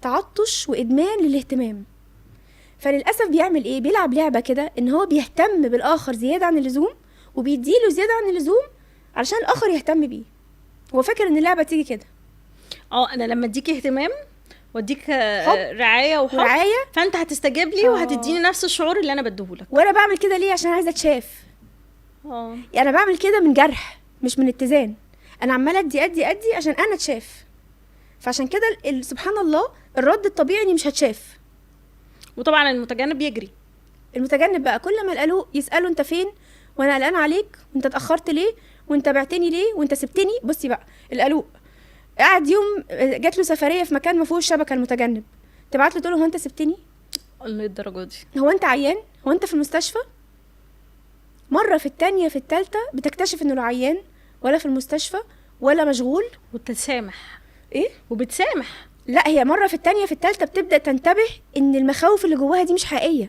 تعطش وادمان للاهتمام. فللاسف بيعمل ايه؟ بيلعب لعبه كده ان هو بيهتم بالاخر زيادة عن اللزوم، وبيديله زيادة عن اللزوم علشان الاخر يهتم بيه. هو فاكر ان اللعبة تيجي كده. انا لما اديك اهتمام واديك حب. رعاية وحب، ورعايه، فانت هتستجيب لي وهتديني نفس الشعور اللي انا بديهولك. وانا بعمل كده ليه؟ عشان عايزه اتشاف. يعني انا بعمل كده من جرح مش من اتزان. انا عماله ادي ادي ادي عشان انا اتشاف. فعشان كده سبحان الله الرد الطبيعي اني مش هتشاف. وطبعا المتجنب بيجري. المتجنب بقى كل ما القلوق يساله انت فين، وانا قلقان عليك، وانت اتاخرت ليه، وانت بعتني ليه، وانت سبتني. بصي بقى القلوق قعد يوم جات له سفرية في مكان ما فيهوش شبكه، المتجنب تبعت له تقول له هو انت سبتني؟ للدرجة دي؟ هو انت عيان؟ هو انت في المستشفى؟ مرة في التانية في التالتة بتكتشف انه لا عيان ولا في المستشفى ولا مشغول. وتسامح. ايه؟ وبتسامح. لا، هي مرة في التانية في التالتة بتبدا تنتبه ان المخاوف اللي جواها دي مش حقيقية.